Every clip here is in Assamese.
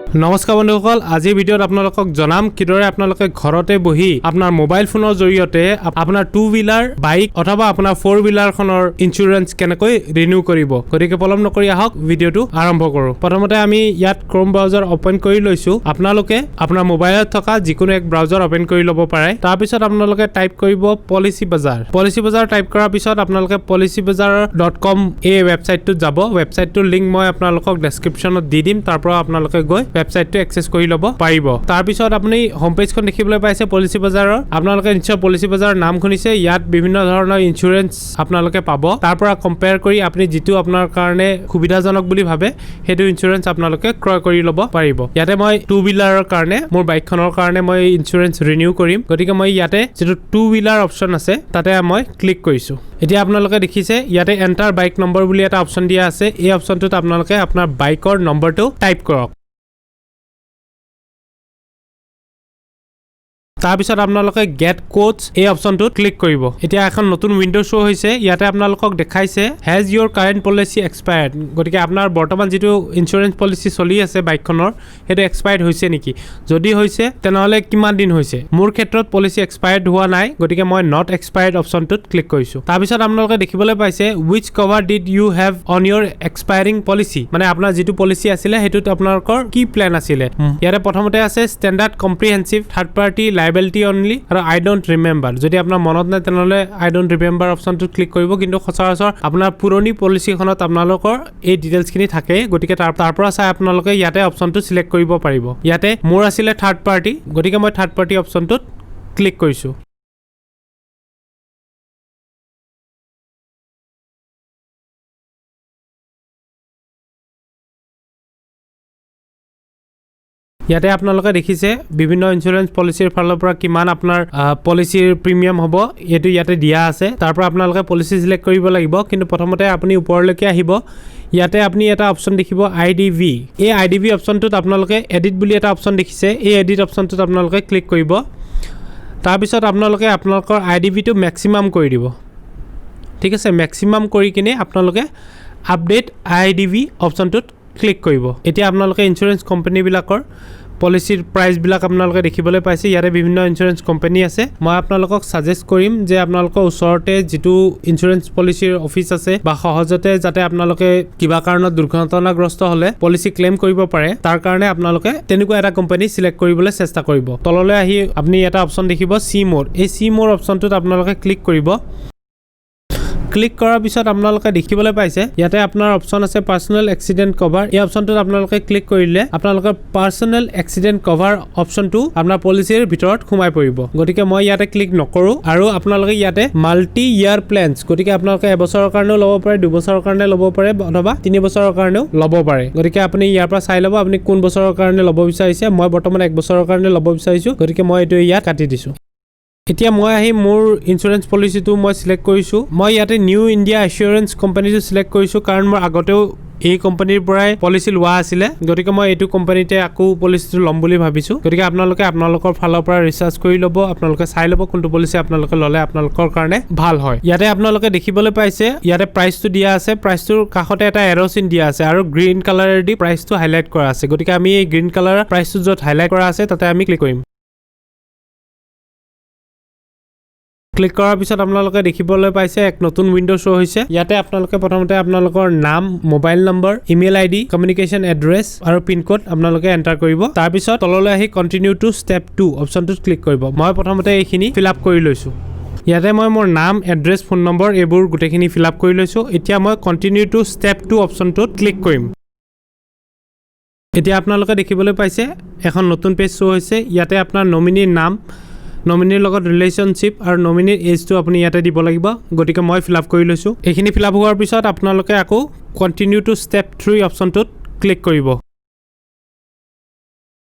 নমস্কাৰ বন্ধুসকল, আজিৰ ভিডিঅ'ত আপোনালোকক জনাম কিদৰে আপোনালোকে ঘৰতে বহি আপোনাৰ মোবাইল ফোনৰ জৰিয়তে আপোনাৰ টু হুইলাৰ বাইক অথবা আপোনাৰ ফ'ৰ হুইলাৰখনৰ ইঞ্চুৰেঞ্চ কেনেকৈ ৰিনিউ কৰিব। গতিকে পলম নকৰি আহক, ভিডিঅ'টো আৰম্ভ কৰোঁ। প্ৰথমতে আমি ইয়াত ক্ৰ'ম ব্ৰাউজাৰ অ'পেন কৰি লৈছোঁ। আপোনালোকে আপোনাৰ মোবাইলত থকা যিকোনো এক ব্ৰাউজাৰ অ'পেন কৰি ল'ব পাৰে। তাৰপিছত আপোনালোকে টাইপ কৰিব পলিচি বজাৰ। পলিচি বজাৰ টাইপ কৰাৰ পিছত আপোনালোকে পলিচিবজাৰ.com এই ৱেবছাইটটোত যাব। ৱেবছাইটটোৰ লিংক মই আপোনালোকক ডেছক্ৰিপশ্যনত দি দিম, তাৰ পৰা আপোনালোকে গৈ ৱেবছাইটটো এক্সেছ কৰি ল'ব পাৰিব। তাৰপিছত আপুনি হোম পেজখন দেখিবলৈ পাইছে পলিচি বজাৰৰ। আপোনালোকে নিশ্চয় পলিচি বজাৰৰ নাম শুনিছে। ইয়াত বিভিন্ন ধৰণৰ ইঞ্চুৰেঞ্চ আপোনালোকে পাব। তাৰ পৰা কম্পেয়াৰ কৰি আপুনি যিটো আপোনাৰ কাৰণে সুবিধাজনক বুলি ভাবে, সেইটো ইঞ্চুৰেঞ্চ আপোনালোকে ক্ৰয় কৰি ল'ব পাৰিব। ইয়াতে মই টু হুইলাৰৰ কাৰণে, মোৰ বাইকখনৰ কাৰণে মই ইঞ্চুৰেঞ্চ ৰিনিউ কৰিম। গতিকে মই ইয়াতে যিটো টু হুইলাৰ অপশ্যন আছে, তাতে মই ক্লিক কৰিছোঁ। এতিয়া আপোনালোকে দেখিছে ইয়াতে এণ্টাৰ বাইক নম্বৰ বুলি এটা অপশ্যন দিয়া আছে। এই অপশ্যনটোত আপোনালোকে আপোনাৰ বাইকৰ নম্বৰটো টাইপ কৰক। তাৰপিছত আপোনালোকে গেট কোডছ এই অপশ্যনটোত ক্লিক কৰিব। এতিয়া এখন নতুন উইণ্ড' শ্ব' হৈছে। ইয়াতে আপোনালোকক দেখাইছে, "Has your current policy expired?" গতিকে আপোনাৰ বৰ্তমান যিটো ইঞ্চুৰেঞ্চ পলিচি চলি আছে বাইকখনৰ, সেইটো এক্সপায়াৰ্ড হৈছে নেকি? যদি হৈছে, তেনেহ'লে কিমান দিন হৈছে? মোৰ ক্ষেত্ৰত পলিচি এক্সপায়াৰ্ড হোৱা নাই, গতিকে মই not expired অপশ্যনটোত ক্লিক কৰিছোঁ। তাৰপিছত আপোনালোকে দেখিবলৈ পাইছে, "Which cover did you have on your expiring policy?" মানে আপোনাৰ যিটো পলিচি আছিলে, সেইটোত আপোনালোকৰ কি প্লেন আছিলে? ইয়াতে প্ৰথমতে আছে standard comprehensive, third party liability only আৰু আই don't remember. যদি আপোনাৰ মনত নাই, তেনেহ'লে আই don't remember অপশ্যনটোত ক্লিক কৰিব। কিন্তু সচৰাচৰ আপোনাৰ পুৰণি পলিচিখনত আপোনালোকৰ এই ডিটেইলছখিনি থাকেই। গতিকে তাৰ পৰা চাই আপোনালোকে ইয়াতে অপশ্যনটো চিলেক্ট কৰিব পাৰিব। ইয়াতে মোৰ আছিলে থাৰ্ড পাৰ্টি, গতিকে মই থাৰ্ড পাৰ্টি অপশ্যনটোত ক্লিক কৰিছোঁ। ইয়াতে আপোনালোকে দেখিছে বিভিন্ন ইঞ্চুৰেঞ্চ পলিচিৰ ফালৰ পৰা কিমান আপোনাৰ পলিচিৰ প্ৰিমিয়াম হ'ব, এইটো ইয়াতে দিয়া আছে। তাৰ পৰা আপোনালোকে পলিচি চিলেক্ট কৰিব লাগিব। কিন্তু প্ৰথমতে আপুনি ওপৰলৈকে আহিব। ইয়াতে আপুনি এটা অপশ্যন দেখিব, আই ডি ভি। এই আই ডি ভি অপশ্যনটোত আপোনালোকে এডিট বুলি এটা অপশ্যন দেখিছে। এই এডিট অপশ্যনটোত আপোনালোকে ক্লিক কৰিব। তাৰপিছত আপোনালোকে আপোনালোকৰ আই ডি ভিটো মেক্সিমাম কৰি দিব। ঠিক আছে, মেক্সিমাম কৰি কিনে আপোনালোকে আপডেট আই ডি ভি অপশ্যনটোত ক্লিক কৰিব। এতিয়া আপোনালোকে ইঞ্চুৰেঞ্চ কোম্পানীবিলাকৰ পলিচিৰ প্ৰাইচবিলাক আপোনালোকে দেখিবলৈ পাইছে। ইয়াতে বিভিন্ন ইঞ্চুৰেঞ্চ কোম্পানী আছে। মই আপোনালোকক ছাজেষ্ট কৰিম যে আপোনালোকৰ ওচৰতে যিটো ইঞ্চুৰেঞ্চ পলিচিৰ অফিচ আছে বা সহজতে যাতে আপোনালোকে কিবা কাৰণত দুৰ্ঘটনাগ্ৰস্ত হ'লে পলিচি ক্লেইম কৰিব পাৰে, তাৰ কাৰণে আপোনালোকে তেনেকুৱা এটা কোম্পানী চিলেক্ট কৰিবলৈ চেষ্টা কৰিব। তললৈ আহি আপুনি এটা অপশ্যন দেখিব, চি মোৰ। এই চি মোৰ অপশ্যনটোত আপোনালোকে ক্লিক কৰিব। ক্লিক কৰাৰ পিছত আপোনালোকে দেখিবলৈ পাইছে ইয়াতে আপোনাৰ অপশ্যন আছে পাৰ্চনেল এক্সিডেণ্ট কভাৰ। এই অপশ্যনটোত আপোনালোকে ক্লিক কৰিলে আপোনালোকৰ পাৰ্চনেল এক্সিডেণ্ট কভাৰ অপশ্যনটো আপোনাৰ পলিচিৰ ভিতৰত সোমাই পৰিব। গতিকে মই ইয়াতে ক্লিক নকৰোঁ। আৰু আপোনালোকে ইয়াতে মাল্টি ইয়াৰ প্লেনছ, গতিকে আপোনালোকে এবছৰৰ কাৰণেও ল'ব পাৰে, 2 বছৰৰ কাৰণে ল'ব পাৰে অথবা 3 বছৰৰ কাৰণেও ল'ব পাৰে। গতিকে আপুনি ইয়াৰ পৰা চাই ল'ব আপুনি কোন বছৰৰ কাৰণে ল'ব বিচাৰিছে। মই বৰ্তমান এক বছৰৰ কাৰণে ল'ব বিচাৰিছোঁ, গতিকে মই এইটো ইয়াত কাটি দিছোঁ। এতিয়া মই আহি মোৰ ইঞ্চুৰেঞ্চ পলিচিটো মই চিলেক্ট কৰিছোঁ। মই ইয়াতে নিউ ইণ্ডিয়া এচিয়ৰেঞ্চ কোম্পানীটো চিলেক্ট কৰিছোঁ, কাৰণ মই আগতেও এই কোম্পানীৰ পৰাই পলিচি লোৱা আছিলে। গতিকে মই এইটো কোম্পানীতে আকৌ পলিচিটো ল'ম বুলি ভাবিছোঁ। গতিকে আপোনালোকে আপোনালোকৰ ফালৰ পৰা ৰিচাৰ্চ কৰি ল'ব, আপোনালোকে চাই ল'ব কোনটো পলিচি আপোনালোকে ল'লে আপোনালোকৰ কাৰণে ভাল হয়। ইয়াতে আপোনালোকে দেখিবলৈ পাইছে, ইয়াতে প্ৰাইচটো দিয়া আছে। প্ৰাইচটোৰ কাষতে এটা এৰ' চিন দিয়া আছে আৰু গ্ৰীণ কালাৰেদি প্ৰাইচটো হাইলাইট কৰা আছে। গতিকে আমি এই গ্ৰীণ কালাৰৰ প্ৰাইচটো য'ত হাইলাইট কৰা আছে, তাতে আমি ক্লিক কৰিম। ক্লিক কৰাৰ পিছত আপোনালোকে দেখিবলৈ পাইছে এক নতুন উইণ্ড' শ্ব' হৈছে। ইয়াতে আপোনালোকে প্ৰথমতে আপোনালোকৰ নাম, mobile number, email ID, communication address আৰু পিনক'ড আপোনালোকে এণ্টাৰ কৰিব। তাৰপিছত তললৈ আহি কণ্টিনিউ টু ষ্টেপ টু অপশ্যনটোত ক্লিক কৰিব। মই প্ৰথমতে এইখিনি ফিল আপ কৰি লৈছোঁ। ইয়াতে মই মোৰ নাম, এড্ৰেছ, ফোন নম্বৰ এইবোৰ গোটেইখিনি ফিল আপ কৰি লৈছোঁ। এতিয়া মই কণ্টিনিউ টু ষ্টেপ টু অপশ্যনটোত ক্লিক কৰিম। এতিয়া আপোনালোকে দেখিবলৈ পাইছে এখন নতুন পেজ শ্ব' হৈছে। ইয়াতে আপোনাৰ নমিনীৰ নাম, নমিনীৰ লগত ৰিলেশ্যনশ্বিপ আৰু নমিনীৰ এজটো আপুনি ইয়াতে দিব লাগিব। গতিকে মই ফিল আপ কৰি লৈছোঁ। এইখিনি ফিল আপ হোৱাৰ পিছত আপোনালোকে আকৌ কণ্টিনিউ টু ষ্টেপ থ্ৰী অপশ্যনটোত ক্লিক কৰিব।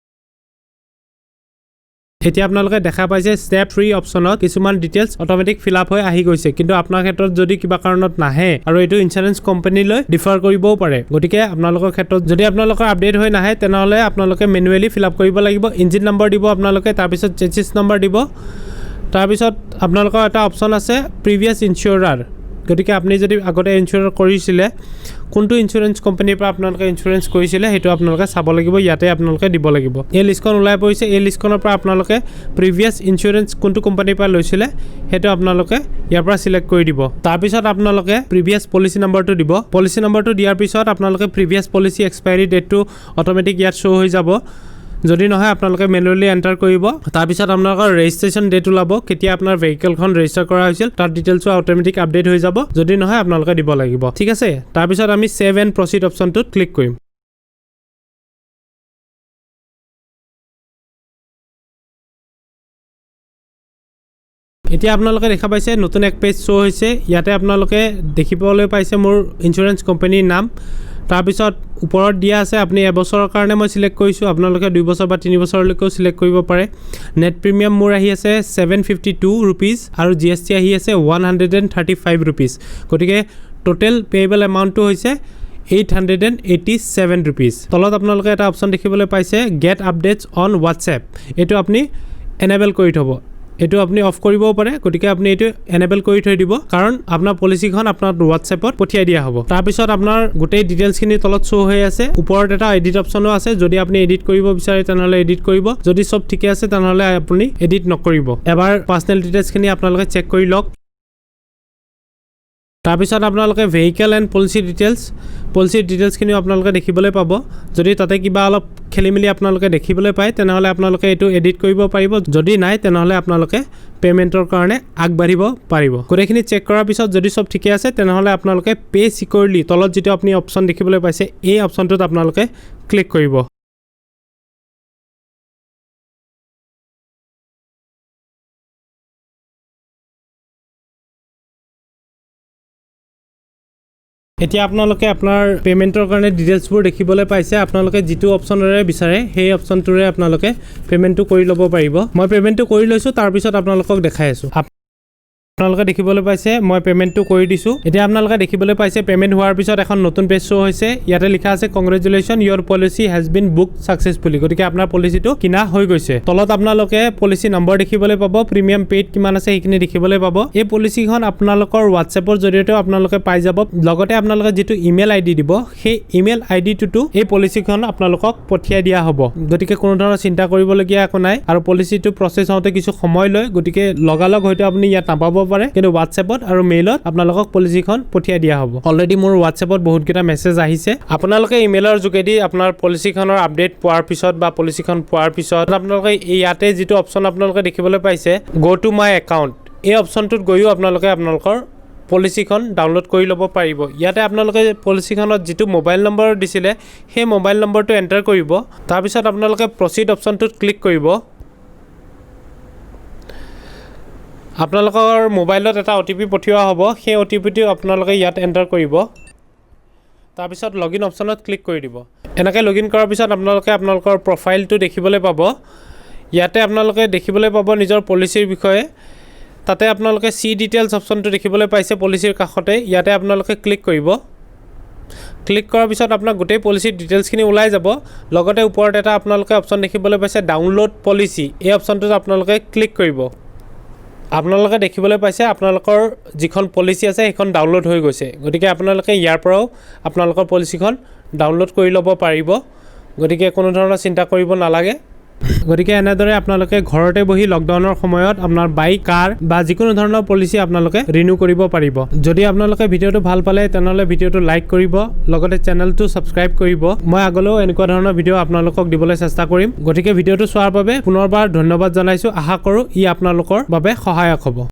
এতিয়া আপোনালোকে দেখা পাইছে ষ্টেপ থ্ৰী অপশ্যনত কিছুমান ডিটেইলছ অট'মেটিক ফিল আপ হৈ আহি গৈছে। কিন্তু আপোনাৰ ক্ষেত্ৰত যদি কিবা কাৰণত নাহে, আৰু এইটো ইঞ্চুৰেঞ্চ কোম্পানীলৈ ডিফাৰ কৰিবও পাৰে, গতিকে আপোনালোকৰ ক্ষেত্ৰত যদি আপোনালোকৰ আপডেট হৈ নাহে, তেনেহ'লে আপোনালোকে মেনুৱেলি ফিল আপ কৰিব লাগিব। ইঞ্জিন নম্বৰ দিব আপোনালোকে, তাৰপিছত চেচিছ নম্বৰ দিব। তাৰপিছত আপোনালোকৰ এটা অপশ্যন আছে প্ৰিভিয়াছ ইনচিয়ৰাৰ। গতিকে আপুনি যদি আগতে ইঞ্চুৰেঞ্চ কৰিছিলে, কোনটো ইঞ্চুৰেঞ্চ কোম্পানীৰ পৰা আপোনালোকে ইঞ্চুৰেঞ্চ কৰিছিলে, সেইটো আপোনালোকে চাব লাগিব, ইয়াতে আপোনালোকে দিব লাগিব। এই লিষ্টখন ওলাই পৰিছে। এই লিষ্টখনৰ পৰা আপোনালোকে প্ৰিভিয়াছ ইঞ্চুৰেঞ্চ কোনটো কোম্পানীৰ পৰা লৈছিলে, সেইটো আপোনালোকে ইয়াৰ পৰা চিলেক্ট কৰি দিব। তাৰপিছত আপোনালোকে প্ৰিভিয়াছ পলিচি নম্বৰটো দিব। পলিচি নম্বৰটো দিয়াৰ পিছত আপোনালোকে প্ৰিভিয়াছ পলিচি এক্সপায়াৰী ডেটটো অট'মেটিক ইয়াত শ্ব' হৈ যাব। যদি নহয়, আপোনালোকে মেনুৱেলি এণ্টাৰ কৰিব। তাৰপিছত আপোনালোকৰ ৰেজিষ্ট্ৰেশ্যন ডেট ওলাব, কেতিয়া আপোনাৰ ভেহিকেলখন ৰেজিষ্টাৰ কৰা হৈছিল, তাৰ ডিটেইলছো অট'মেটিক আপডেট হৈ যাব। যদি নহয়, আপোনালোকে দিব লাগিব। ঠিক আছে। তাৰপিছত আমি ছেভ এণ্ড প্ৰচিড অপশ্যনটোত ক্লিক কৰিম। এতিয়া আপোনালোকে দেখা পাইছে, নতুন এক পেজ শ্ব' হৈছে। ইয়াতে আপোনালোকে দেখিবলৈ পাইছে মোৰ ইঞ্চুৰেঞ্চ কোম্পানীৰ নাম। তাৰপিছত ওপৰত দিয়া আছে আপুনি এবছৰৰ কাৰণে মই চিলেক্ট কৰিছোঁ, আপোনালোকে 2 বছৰ বা 3 বছৰলৈকেও চিলেক্ট কৰিব পাৰে। নেট প্ৰিমিয়াম মোৰ আহি আছে ₹752 আৰু জিএছটি আহি আছে ₹135। গতিকে টোটেল পেয়েবল এমাউণ্টটো হৈছে ₹887। তলত আপোনালোকে এটা অপশ্যন দেখিবলৈ পাইছে, গেট আপডেটছ অন হোৱাটছএপ। এইটো আপুনি এনেবল কৰি থ'ব। এইটো আপুনি অফ কৰিবও পাৰে। গতিকে আপুনি এইটো এনেবল কৰি থৈ দিব, কাৰণ আপোনাৰ পলিচিখন আপোনাৰ হোৱাটছএপত পঠিয়াই দিয়া হ'ব। তাৰপিছত আপোনাৰ গোটেই ডিটেইলছখিনি তলত শ্ব' হৈ আছে। ওপৰত এটা এডিট অপশ্যনো আছে। যদি আপুনি এডিট কৰিব বিচাৰে, তেনেহ'লে এডিট কৰিব। যদি চব ঠিকে আছে, তেনেহ'লে আপুনি এডিট নকৰিব। এবাৰ পাৰ্চনেল ডিটেইলছখিনি আপোনালোকে চেক কৰি লওক। তাৰপিছত আপোনালোকে ভেহিকেল এণ্ড পলিচি ডিটেইলছ, পলিচিৰ ডিটেইলছখিনিও আপোনালোকে দেখিবলৈ পাব। যদি তাতে কিবা অলপ খেলি মেলি আপোনালোকে দেখিবলৈ পায়, তেনেহ'লে আপোনালোকে এইটো এডিট কৰিব পাৰিব। যদি নাই, তেনেহ'লে আপোনালোকে পে'মেণ্টৰ কাৰণে আগবাঢ়িব পাৰিব। গোটেইখিনি চেক কৰাৰ পিছত যদি চব ঠিকে আছে, তেনেহ'লে আপোনালোকে পে' চিকিউৰলি, তলত যিটো আপুনি অপশ্যন দেখিবলৈ পাইছে, এই অপশ্যনটোত আপোনালোকে ক্লিক কৰিব। এতিয়া আপোনালোকে আপোনাৰ পে'মেণ্টৰ কাৰণে ডিটেইলছবোৰ দেখিবলৈ পাইছে। আপোনালোকে যিটো অপশ্যনেৰে বিচাৰে, সেই অপশ্যনটোৰে আপোনালোকে পে'মেণ্টটো কৰি ল'ব পাৰিব। মই পে'মেণ্টটো কৰি লৈছোঁ, তাৰপিছত আপোনালোকক দেখাই আছোঁ। আপোনালোকে দেখিবলৈ পাইছে, মই পে'মেণ্টটো কৰি দিছোঁ। এতিয়া আপোনালোকে দেখিবলৈ পাইছে, পে'মেণ্ট হোৱাৰ পিছত এখন নতুন পেজ শ্ব' হৈছে। ইয়াতে লিখা আছে, "Congratulation, your policy has been book successfully." গতিকে আপোনাৰ পলিচিটো কিনা হৈ গৈছে। তলত আপোনালোকে পলিচি নম্বৰ দেখিবলৈ পাব, প্ৰিমিয়াম পেইড কিমান আছে সেইখিনি দেখিবলৈ পাব। এই পলিচিখন আপোনালোকৰ হোৱাটছএপৰ জৰিয়তেও আপোনালোকে পাই যাব। লগতে আপোনালোকে যিটো ইমেইল আই ডি দিব, সেই ইমেইল আই ডিটোতো এই পলিচিখন আপোনালোকক পঠিয়াই দিয়া হ'ব। গতিকে কোনো ধৰণৰ চিন্তা কৰিবলগীয়া একো নাই। আৰু পলিচিটো প্ৰচেছ হওঁতে কিছু সময় লয়, গতিকে লগালগ হয়তো আপুনি ইয়াত নাপাব পাৰে, কিন্তু হোৱাটছএপত আৰু মেইলত আপোনালোকক পলিচিখন পঠিয়াই দিয়া হ'ব। অলৰেডি মোৰ হোৱাটছএপত বহুতকেইটা মেছেজ আহিছে। আপোনালোকে ইমেইলৰ যোগেদি আপোনাৰ পলিচিখনৰ আপডেট পোৱাৰ পিছত বা পলিচিখন পোৱাৰ পিছত আপোনালোকে ইয়াতে যিটো অপশ্যন আপোনালোকে দেখিবলৈ পাইছে, গ' টু my account, এই অপশ্যনটোত গৈও আপোনালোকে আপোনালোকৰ পলিচিখন ডাউনলোড কৰি ল'ব পাৰিব। ইয়াতে আপোনালোকে পলিচিখনত যিটো মোবাইল নম্বৰ দিছিলে, সেই মোবাইল নম্বৰটো এণ্টাৰ কৰিব। তাৰপিছত আপোনালোকে প্ৰচিড অপশ্যনটোত ক্লিক কৰিব। আপোনালোকৰ মোবাইলত এটা অ'টিপি পঠিওৱা হ'ব। সেই অ'টিপিটো আপোনালোকে ইয়াত এণ্টাৰ কৰিব। তাৰপিছত লগ ইন অপশ্যনত ক্লিক কৰি দিব। এনেকৈ লগ ইন কৰাৰ পিছত আপোনালোকে আপোনালোকৰ প্ৰফাইলটো দেখিবলৈ পাব। ইয়াতে আপোনালোকে দেখিবলৈ পাব নিজৰ পলিচিৰ বিষয়ে। তাতে আপোনালোকে চি ডিটেইলছ অপশ্যনটো দেখিবলৈ পাইছে পলিচিৰ কাষতে। ইয়াতে আপোনালোকে ক্লিক কৰিব। ক্লিক কৰাৰ পিছত আপোনাৰ গোটেই পলিচিৰ ডিটেইলছখিনি ওলাই যাব। লগতে ওপৰত এটা আপোনালোকে অপশ্যন দেখিবলৈ পাইছে, ডাউনলোড পলিচি। এই অপশ্যনটোত আপোনালোকে ক্লিক কৰিব। আপোনালোকে দেখিবলৈ পাইছে, আপোনালোকৰ যিখন পলিচি আছে, সেইখন ডাউনলোড হৈ গৈছে। গতিকে আপোনালোকে ইয়াৰ পৰাও আপোনালোকৰ পলিচিখন ডাউনলোড কৰি ল'ব পাৰিব। গতিকে কোনো ধৰণৰ চিন্তা কৰিব নালাগে। গতিকে এনেদৰে আপোনালোকে ঘৰতে বহি লকডাউনৰ সময়ত আপোনাৰ বাইক, কাৰ বা যিকোনো ধৰণৰ পলিচি আপোনালোকে ৰিনিউ কৰিব পাৰিব। যদি আপোনালোকে ভিডিঅ'টো ভাল পালে, তেনেহ'লে ভিডিঅ'টো লাইক কৰিব, লগতে চেনেলটো ছাবস্ক্ৰাইব কৰিব। মই আগলৈও এনেকুৱা ধৰণৰ ভিডিঅ' আপোনালোকক দিবলৈ চেষ্টা কৰিম। গতিকে ভিডিঅ'টো চোৱাৰ বাবে পুনৰবাৰ ধন্যবাদ জনাইছোঁ। আশা কৰোঁ ই আপোনালোকৰ বাবে সহায়ক হ'ব।